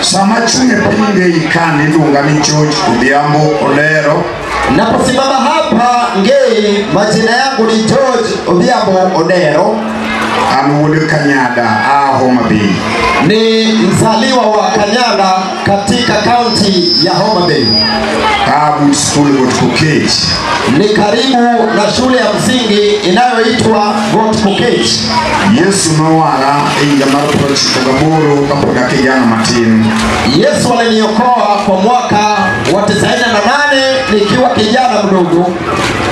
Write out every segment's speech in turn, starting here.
Sama chung' e piny Ngei ka niluonga ni George Odhiambo Odero. Naposimama hapa Ngei, majina yangu ni George Odhiambo Odero. An wuod Kanyada a Homa Bay. Ni mzaliwa wa Kanyada katika kaunti ya Homa Bay. Ka but skul Got Kokech. Ni karibu na shule ya msingi inayoitwa Got Kokech. Yesu nowara e higa mar 98 kapod akijana matin. Yesu aliniokoa kwa mwaka wa 98 nikiwa kijana mdogo.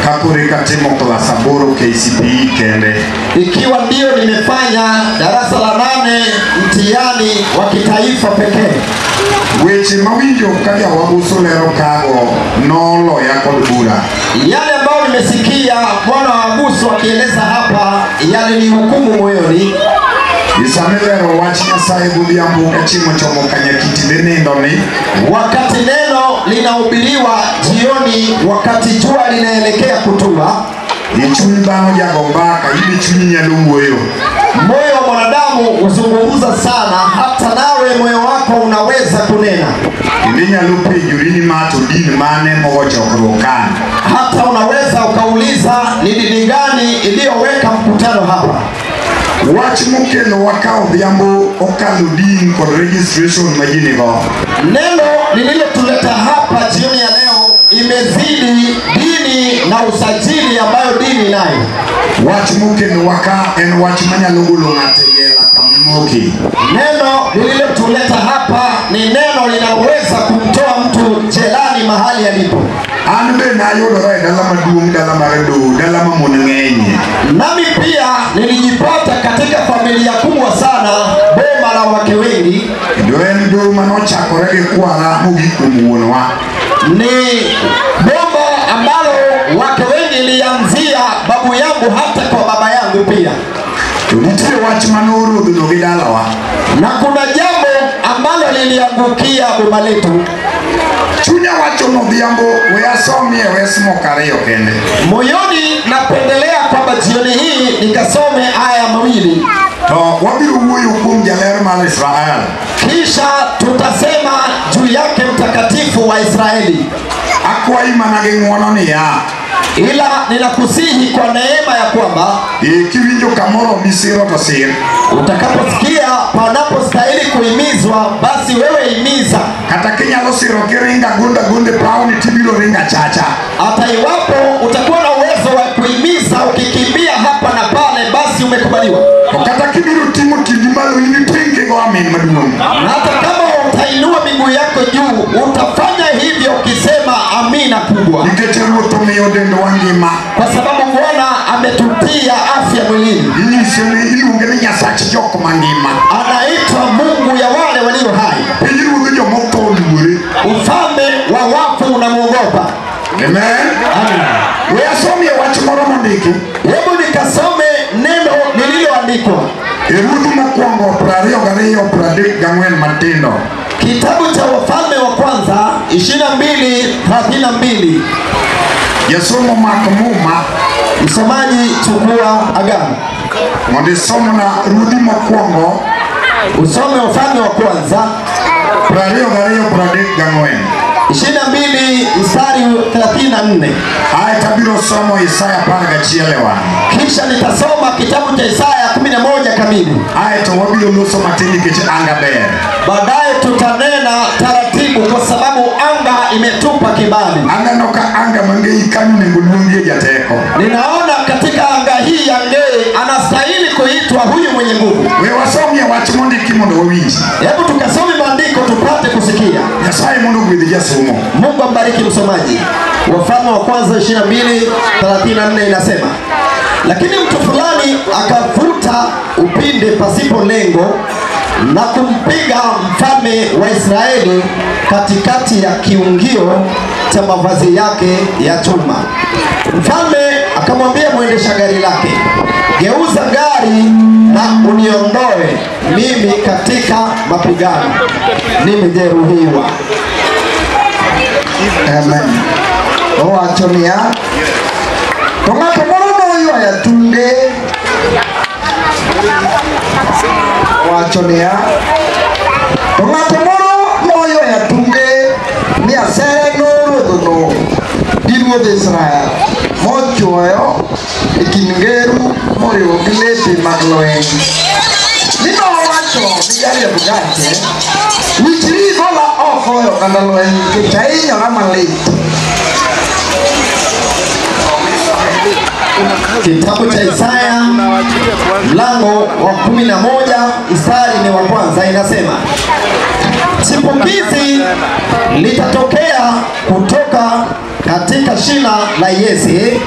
Kapore katimo klas 8 KCPE kende. Ikiwa ndio nimefanya darasa la 8 mtihani wa kitaifa pekee. Weche mawinjo ka jawabuso lero kago noloya kod bura. Yale ambayo nimesikia mwana wa Abuso akieleza hapa yalinihukumu moyoni. Sama ilero wach Nyasaye godhiambo ka chieng' ochomo kanyakiti dhi nindo ni, wakati neno linahubiriwa jioni, wakati jua linaelekea kutua, e chuny dhano jago mbaka, in chunyi nyalo wuoyo. Moyo wa mwanadamu huzungumza sana, hata nawe moyo wako unaweza kunena. Kendo inyalo penjori ni ma to din mane mogo chokruok ka. Hata unaweza ukauliza ni dini gani iliyoweka mkutano hapa. Wach mokelo ka Odhiambo okalo din kod registration ma ji nigo. Neno lililotuleta hapa jioni ya leo imezidi dini na usajili ambayo dini nayo. Wach mokelo ka en wach manyalo golo ng'ato e jela kamimoki. Neno lililotuleta hapa ni neno linaweza kumtoa mtu jelani mahali alipo. An be nayudora e dala maduong', dala mar doho, dala ma mon ng'enyie. Nami pia nilijipata katika familia kubwa sana, boma la wake wengi. Kendo en doho manochakore gi kwara mogik kuom wuonwa. Ni boma ambalo wake wengi ilianzia babu yangu hata kwa baba yangu pia. To nitie wach manorodhno gi dalawa. Na kuna jambo ambalo liliangukia boma letu. Chunya wacho nodhiambo we asomie wes moko ariyo kende. Moyoni napendelea kwamba jioni hii nikasome aya mawili. To wabiro wuoyo kuom jaler mar Israel. Kisha tutasema juu yake mtakatifu wa Israeli. Akwayi mana gi ng'wono niya, ila ninakusihi kwa neema ya kwamba kiwinjo kamoro misiro to sir. Utakaposikia panapostahili kuhimizwa, basi wewe himiza. Kata kinyalo siro kiringa gunda gunde pauni tibiro ringa chacha. Hata iwapo utakuwa na uwezo wa kuhimiza ukikimbia hapa na pale, basi umekubaliwa. Kata kibiro timo tindi malo in itinge go amen maduong'. Na hata kama utainua miguu yako juu, utafanya hivyo ukisema amina kubwa. Nikech Ruoth omiyo dendwa ngima. Kwa sababu Bwana ametutia afya mwilini. Inyise ni iluonge ni Nyasach jok mangima. Anaitwa Mungu ya wale walio hai. Pinyruodh jomotho oluore. Ufalme wa wafu unamuogopa. Amen. Amen. We asomie wach moro mondiki. Hebu nikasome neno lililoandikwa. E Ruodh mokwongo 22 34 matindo. Kitabu cha Wafalme wa Kwanza 22:32. Jasomo mak muma. Msomaji chukua agano. Mondo isomna Ruodhi mokwongo. Usome Wafalme wa Kwanza 22 34. 22 mstari 34. Haya tabiro somo Isaya 11 e wang'e. Kisha nitasoma kitabu cha Isaya 11 kamili. Haya to wabiro loso matin nikech anga ber. Baadaye tutanena taratibu kwa sababu anga imetupa kibali. Aneno ka anga mang'eny kanyo onego luongie jateko. Ninaona katika anga hii ya Ngei anastahili kuitwa huyu mwenye nguvu. We wasomie wach mondiki mondo wawinji. Hebu tukasome maandiko tupate kusikia. Nyasaye mondo ogwedh jasomo. Mungu ambariki msomaji. Wafalme wa Kwanza 22:34 inasema, lakini mtu fulani akavuta upinde pasipo lengo na kumpiga mfalme wa Israeli katikati ya kiungio cha mavazi yake ya chuma. Mfalme akamwambia mwendesha gari lake, geuza gari na uniondoe mimi katika mapigano, nimejeruhiwa. Amen. Owacho niya, to ng'ato moro noywaya tunge. Owacho niya, to ng'ato moro misepe mag lweny. Ni nowacho ni jariemb gache, "Wichri gola oko e oganda lweny nikech ahinyora malit." Kitabu cha Isaya mlango wa 11 mstari ni wa kwanza inasema, chipukizi litatokea kutoka katika shina la Yese,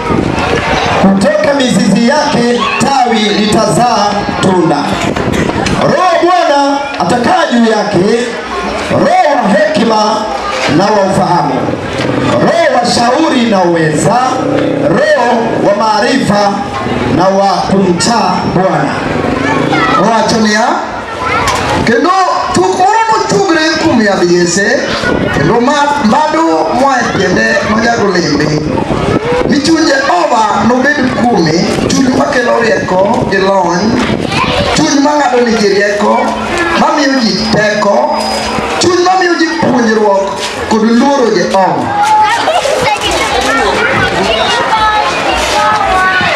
kutoka mizizi yake tawi litazaa tunda. Roho Bwana atakaa juu yake, roho wa hekima na wa ufahamu, roho wa shauri na uweza, roho wa maarifa na wa kumcha Bwana. Owacho niya, kendo tuk moro nochugre kuom yadh Yese, kendo mbadu moa e tiende nojago lembe. Mi chuny Jehova nobed kuome, chuny makelo rieko gi lony, chuny mang'ado ne ji rieko, mamiyo ji teko, chuny mamiyo ji puonjruok kod luoro Jehova.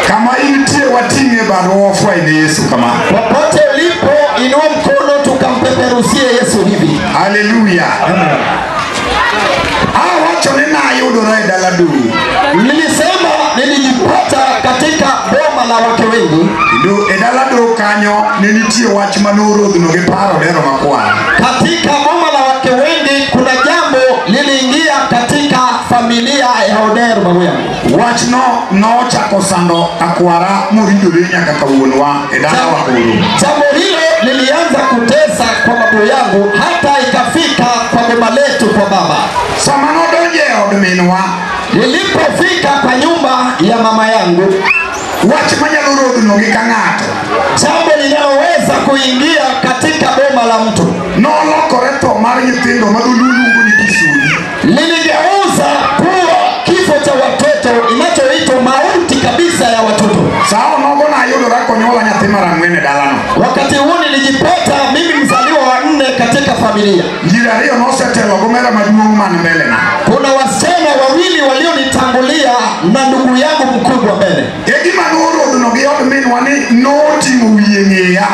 Kama intie wating'e badwa wafweny ne Yesu kama. Popote ulipo inua mkono tukampeperusie Yesu hivi. Haleluya. Awacho ni nayudora e dala duong'. Nilisema nilijipata katika boma la wake wengi. Kendo e dala do kanyo ne nitie wach manorodhno gi paro dero makwar. Katika boma la wake wengi kuna jambo liliingia katika familia ya Odero babu yangu. Wachno nochako sando akwara moridore nyaka kawuonwa e dalawa koro. Jambo hilo lilianza kutesa kwa babu yangu hata ikafika kwa boma letu kwa baba. Sama nodonjo e od minwa, Lilipofika kwa nyumba ya mama yangu, wach manyalo rodhno gi ka ng'ato jambo linaloweza kuingia katika boma la mtu nolokore tho mar nyithindo ma dholuo luongo ni kisuni. liligeuza kuwa kifo cha watoto inachoitwa mauti kabisa ya watoto. Sa onogo nayudora konyuola nyathi mar ang'wen e dalano. Wakati huu nilijipata mimi mzaliwa wa 4 katika familia. Nyiri ariyo nosetelo gomera maduong' man mbele na. Kuna wasichana wawili walionitangulia na ndugu yangu mkubwa mbele. E gima norodhno gi od minwa ni noting'o wiye ng'iya.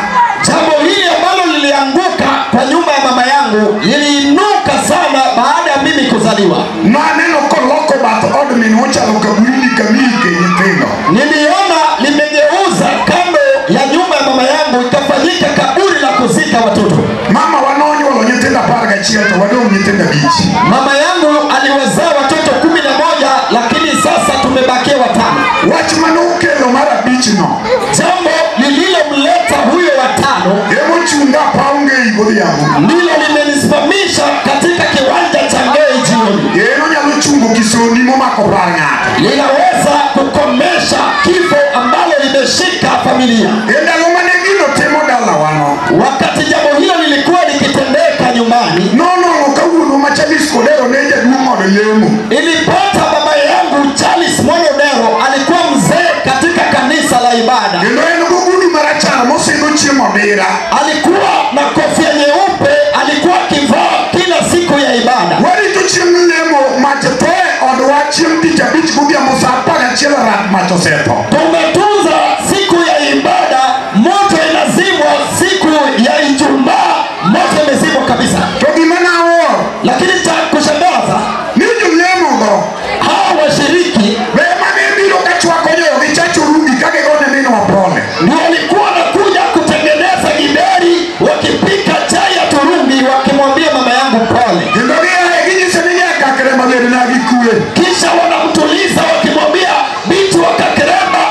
Jambo hili ambalo lilianguka kwa nyumba ya mama yangu liliinuka sana baada ya mimi kuzaliwa. Naneno koloko bath od minwa ochalo kaburini kamiike nyithindo. Niliona limegeuza kando ya nyumba ya mama yangu ikafanyika kaburi la kuzika watoto. Mama wa nonyuolo nyithindo 11 to wadong' nyithindo 5. Mama yangu aliwazaa watoto 11 lakini sasa tumebakia 5. Wach manokelo mar abichno, Jambo lililomleta huyo watano emochunga paw Ngei godhiambo. ndilo limenisimamisha katika kiwanja cha Ngei jioni. En onyalo chungo kisoni momako par ng'ato. Linaweza kukomesha kifo ambalo limeshika familia. E ndalo mane gino timo dalawano, Wakati jambo hilo lilikuwa likitendeka nyumbani, nonwang'o ka wuonwa ma Charles Odero ne jaduong' od lemo. ilipata baba yangu Charles Odero alikuwa mzee katika kanisa la ibada. Kendo en gogudu marachar mosidho chiemo dira. Alikuwa na kofia nyeupe, alikuwa akivaa kila siku ya ibada. Warito chieng' lemo mach tho e odwa chieng' tich abich godhiambo sa 11 rat mach osetho. Tumetunza siku ya ibada, moto inazimwa siku ya Ijumaa, moto imezimwa kabisa. To gima nawuoro Lakini cha kushangaza, ni jolemogo hawa washiriki be ema ne biro ka chwako nyoyo gi chach orungi ka gigone minwa pole. ndio walikuwa wanakuja kutengeneza gideri, wakipika chai ya turungi, wakimwambia mama yangu pole. Kendo giaye ginyiso ni nyaka Kakremba bedna gi kwe. Kisha wanamtuliza wakimwambia binti wa Kakremba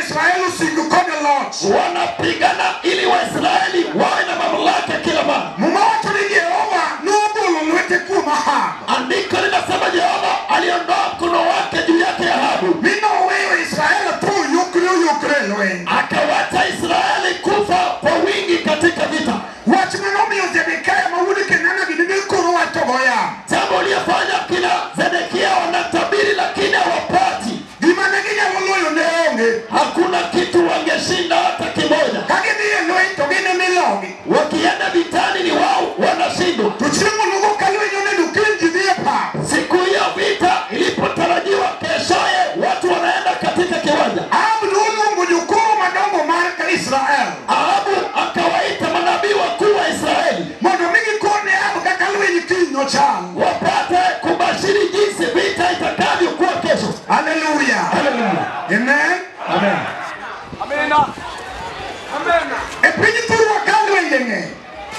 Israel osik kod loch. Wanapigana ili Waisraeli wawe na mamlaka kila mara. Muma wacho ni Jehova nogolo lwete kuom Ahab. Andiko linasema Jehova aliondoa mkono wake juu yake Ahabu, mi noweyo Israel tho yukre oyukre e lweny. Akawacha Israeli kufa kwa wingi katika vita. Wach manomiyo Zedekia ma wuod Kenana gini ne koro wach to go yamo. Jambo uliyofanya kina Zedekia wanatabiri lakini hawapati. Gima ne ginyalo loyo ne onge. Hakuna kitu wangeshinda hata kimoja. Ka gidhi e lweny to gin ema ilogi. Wakienda vitani ni wao wanashindwa. To chieng' onogo ka lweny onego kiny ji dhi e pap. Siku hiyo vita ilipotarajiwa, keshoye watu wanaenda katika kiwanja. Ahab noluongo jokoro madongo mar Israel. Ahabu akawaita manabii wakuu wa Israeli mondo mi gikor ne Ahab kaka lweny kiny nochal, wapate kubashiri jinsi vita itakavyokuwa kesho. Haleluya. Haleluya. Amen. Amen. E piny thurwa ka lwenje ng'eny.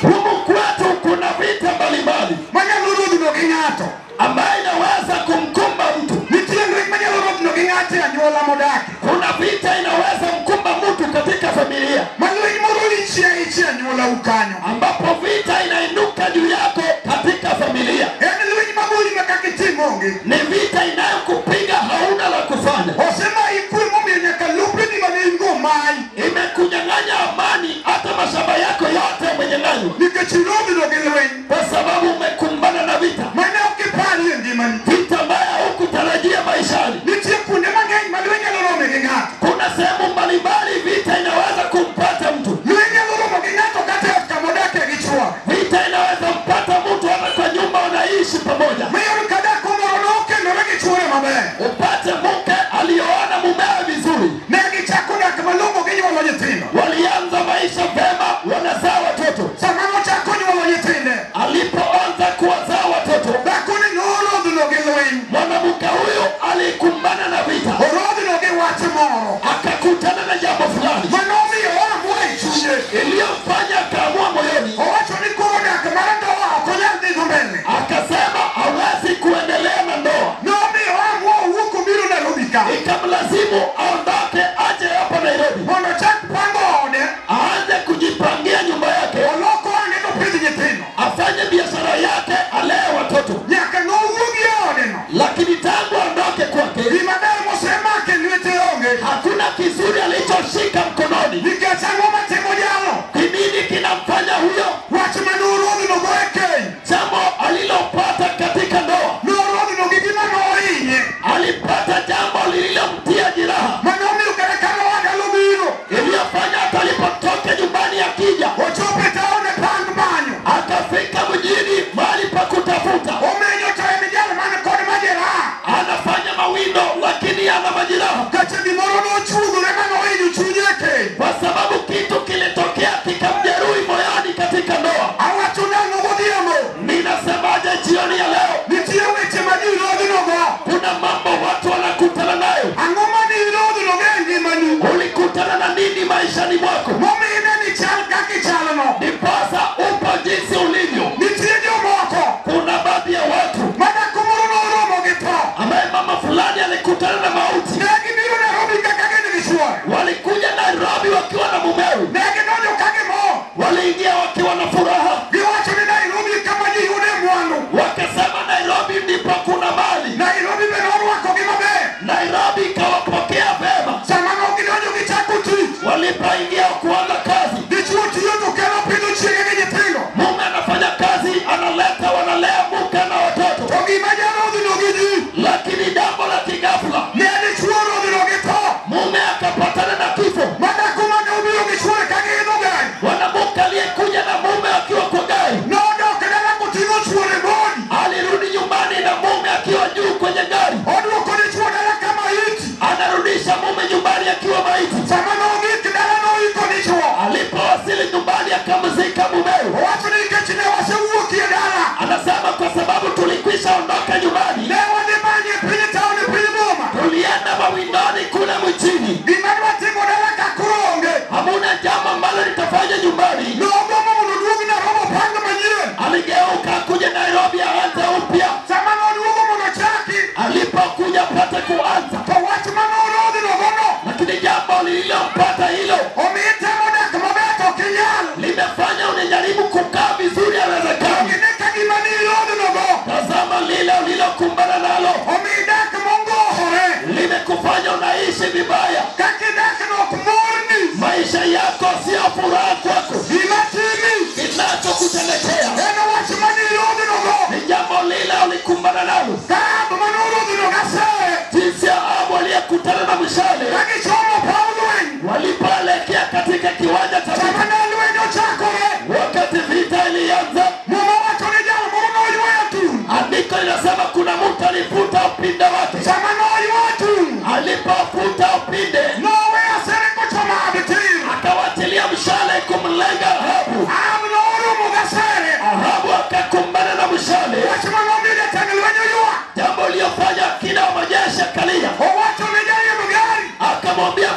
Humu kwetu kuna vita mbalimbali manyalo rodhno gi ng'ato, ambayo inaweza kumkumba mtu. Nitie lweny manyalo rodhno gi ng'ato e anyuola modake. Kuna vita inaweza mkumba mtu katika familia, ma lweny moro lichi ahicha e anyuolau kanyo, ambapo vita inainuka juu yako katika familia. En lweny magoyi ma kaka itim onge. Ni vita inayokupiga hauna la kufanya. Osema ikwe momiyo nyaka lopeni mane in go mayi. Imekunyang'anya amani, hata mashamba yako yote umenyang'anywa, nikech irodhno gi lweny, kwa sababu umekumbana na vita mane ok iparie ngimani, vita ambayo hukutarajia maishani. Nitie kuonde mang'eny ma lweny nyalo rome gi ng'ato. Kuna sehemu mbalimbali vita inaweza kumpata mtu. Lweny nyalo romo gi ng'ato kata e ot kama odakie gi chwore. Vita inaweza mpata mtu hata kwa nyumba wanaishi pamoja. Miyud ka dhako moro nokendore gi chwore maber, upate mke aliyoona mumewe vizuri. Ne gichako dak malong'o ginyuolo nyithindo. Walianza maisha vema, wanazaa watoto. Sama nochako nyuolo nyithinde, alipoanza kuwazaa watoto, dhakoni norodhno gi lweny. Mwanamke huyu alikumbana na vita, orodhno gi wach moro, akakutana na jambo fulani manomiyo oamua e chunye, iliyomfanya akaamua moyoni. Owacho ni koro dak mar ndoa ok onyal dhigo mbele. Akasema hawezi kuendelea na ndoa. Nomiyo oamua owuok obiro Nairobi ka. Ikamlazimu aondoke aje hapa Nairobi, mondo ochak pango ode, aanze kujipangia nyumba yake, olok ohande nopidh nyithindo, afanye biashara yake, alee watoto. Nyaka nowuogi e odeno. Lakini tangu aondoke kwake, gima ber mosemake lwete onge. Hakuna kizuri alichoshika mkononi. Nikech ang'o matimo jalo? Kinini kinamfanya huyo? Wach manorodhno go e keny, jambo alilopata katika ndoa, norodhno gi gima nohinye. Alipata jambo lililomtia jeraha, manomiyo kata ka noa lobiro, iliyofanya hata alipotoka nyumbani akija, ochopo e taon e pang manyo, akafika mjini mahali pa kutafuta, omenyo to en jal man kod majeraha, anafanya mawindo lakini ana majeraha. Kacha gimoro nochuogore manohinyo chunye.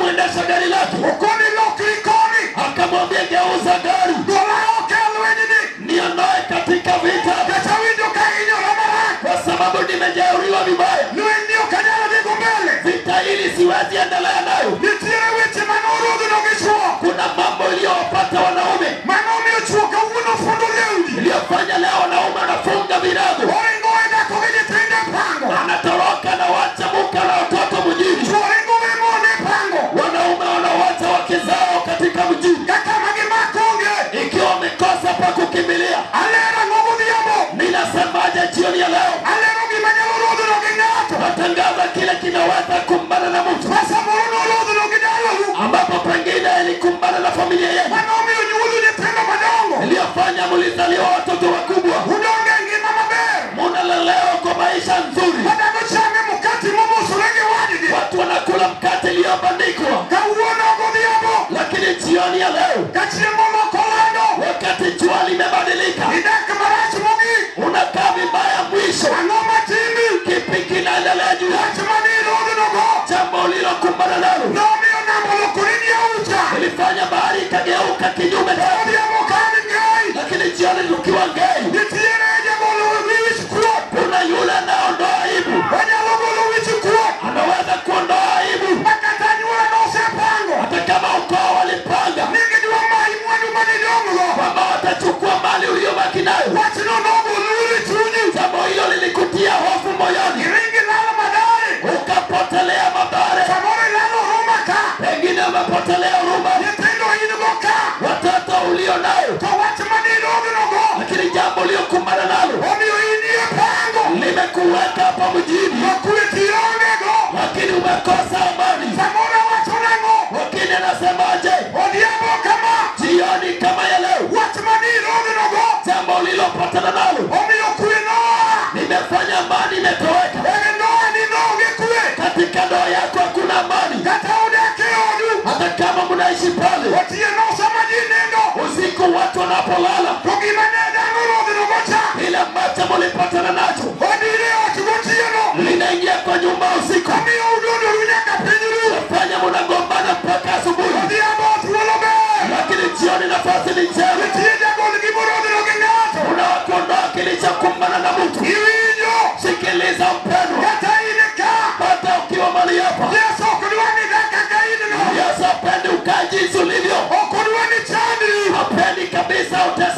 Akamwendesha gari lake. Okoni lokri koni. Akamwambia geuza gari. Gola oke lwenyni. Niondoe katika vita. Kata winjo ka hinyora marach. Kwa sababu nimejeruhiwa vibaya. Lwenyni ok anyal dhigo mbele. Vita hili siwezi endelea nayo. Nitiere weche manorodhno gi chwo. Kuna mambo iliyowapata wanaume Manomiyo chwo kawuono fundo lewni. iliyofanya leo wanaume wanafunga virago. Oringo we dak gi nyithinde e pango. Anatoroka na wacha mke na watoto mjini. Chwo ringo we monde e pango. Wanaume wanawacha wake zao katika mjini. Kaka magimak onge. Ikiwa wamekosa pa kukimbilia. Alero ang'o godhiambo. Ninasemaje jioni ya leo? Alero gima nyalo rodhno gi ng'ato. Natangaza kile kinaweza kumbana na mtu Ma samoro norodhno gi dalau. ambapo pengine ilikumbana na familia yenu Manomiyo nyuolo nyithindo madongo. iliyofanya mlizaliwa watoto wakubwa. Udongo e ngima maber. Munalelewa kwa maisha nzuri. Ma dhano chame mkati momosore gi wadgi. Watu wanakula mkate iliyobandikwa, Kawuono godhiambo. lakini jioni ya leo, Ka chieng' moloko lando. wakati jua limebadilika, Idak marach mogik. unakaa vibaya mwisho. Ang'o matimi? Kipi kinaendelea juu yako? Wach manirodhnogo. Jambo ulilokumbana nalo Nomiyo nam olokore ni aucha. ilifanya bahari ikageuka kinyume chake, Odhiambo ka an Ngai. lakini jioni tukiwa Ngei, Nitiere jagolo wich kuot. kuna yule anaondoa aibu, Onyalo golo wich kuot. anaweza kuondoa aibu Ma kata anyuola nosepango. hata kama ukoo walipanga Ni gidwa mayi mwandu manidong'go. kwamba watachukua mali uliyobaki nayo. Wachno nogoluri e chunyi. Jambo hilo lilikutia hofu moyoni, Iringi lalo Mathare. ukapotelea Mathare, Samoro ilalo Huruma ka. pengine umepotelea Huruma, Nyithindo in go ka. watoto ulio nayo, To wach manirodhnogo. lakini jambo uliokumbana nalo Omiyo inie pango. limekuweka hapa mjini, To kwe tiongego. lakini umekosa amani. Samoro awacho nang'o? Lakini anasemaje? Odhiambo kama. Jioni kama ya leo, Wach manirodhnogo. jambo ulilopatana nalo Omiyo kwe noa. limefanya amani imetoweka. E ndoa ni noonge kwe. Katika ndoa yako hakuna amani, Kata udak e odu. hata kama mnaishi pale. Otieno sama ji nindo. Usiku watu wanapolala, To gima ne dhano rodhnogo cha. ile ambacho mlipatana nacho Odire ot gotieno. linaingia kwa nyumba usiku, Omiyo udondoru nyaka piny ru. fanya mnagombana mpaka asubuhi, Odhiambo thuolo ber. lakini jioni nafasi ni njema. Nitie jagol gimorodhno gi ng'ato. Unawakuondoa kilichokumbana na mtu. Iwinjo. Sikiliza mpendwa, Kata in ka. hata ukiwa mahali hapa, Yesu ok dwa ni dak kaka in no. Yesu hapendi ukae jinsi ulivyo, Ok odwa ni chandri. hapendi kabisa uteseke.